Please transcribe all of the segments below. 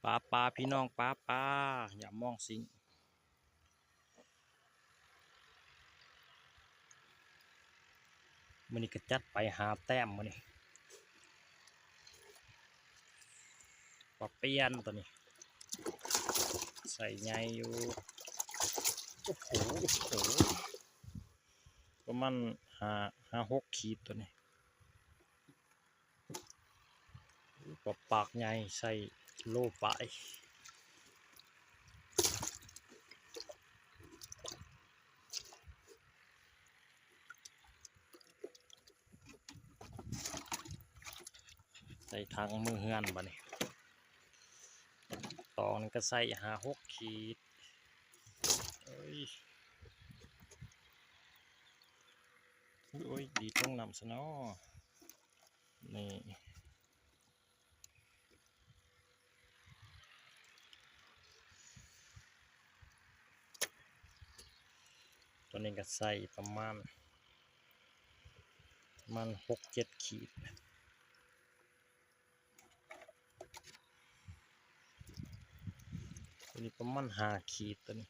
ປາ ປາ ພີ່ນ້ອງ ປາ ປາ ຢາມມອງຊິງ. ມື້ນີ້ກໍຈັດໄປຫ້າແຕ້ມມື້ນີ້. ປາປຽນຕົວນີ້ ໄຊໃຫຍ່ຢູ່. ໂອ້ໂຫ ໂອ້ໂຫ ປະມານຫ້າ ຫ້າຫົກຂີດຕົວນີ້. ປາປາກໃຫຍ່ ໄຊໂລປາຍ. ໃສ່ຖັງມືເຮືອນບາດນີ້. ຕອງນີ້ກໍໃສ່ຫ້າຫົກຂີດ. ໂອ້ຍ ໂອ້ຍ ດີດລົງນ້ຳຊະເນາະ. ນີ້ ຕົວນີ້ກໍໃສ່ປະມານ ປະມານຫົກເຈັດຂີດ. ຕົວນີ້ປະມານຫ້າຂີດ ຕົວນີ້.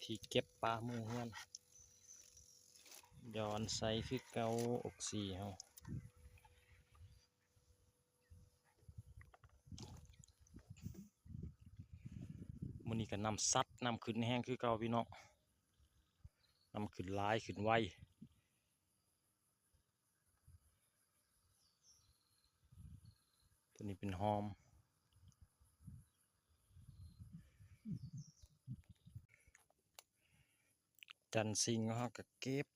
ທີ່ເກັບປາມືເຮືອນ ຍ້ອນໃສ່ຄືເກົ່າ ອອກຊີເຮົາ. ມື້ນີ້ກໍນ້ຳຊັດ ນ້ຳຂຶ້ນແຮງຄືເກົ່າພີ່ນ້ອງ, ນ້ຳຂຶ້ນຫຼາຍ ຂຶ້ນໄວ. ຕົວນີ້ເປັນຫອມ. ຈັນຊິງເຮົາກໍເກັບ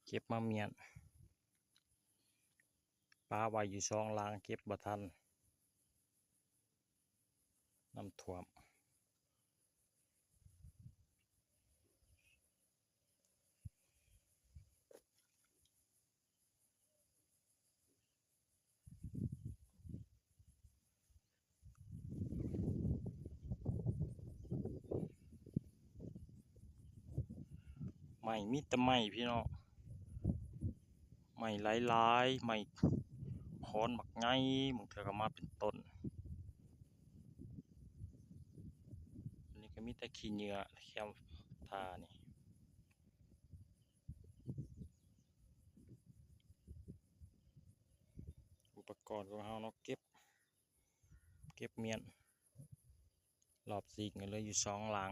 ເກັບມາມ້ຽນ ປະໄວ້ຢູ່ສອງຫຼັງ ເກັບບໍ່ທັນ ນ້ຳຖ້ວມ. ໄມ້ ມີແຕ່ໄມ້ພີ່ນ້ອງ, ໄມ້ຫຼາຍໆ ໄມ້ຂອນບັກໃຫຍ່ ບາງເທື່ອກໍມາເປັນຕົ້ນ. ອັນນີ້ກໍມີແຕ່ຂີ້ເຫຍື້ອແຄມທ່ານີ້. ອຸປະກອນຂອງເຮົາເນາະ ເກັບ ເກັບມ້ຽນ ລອບຊິງເຫຼືອຢູ່ສອງຫຼັງ.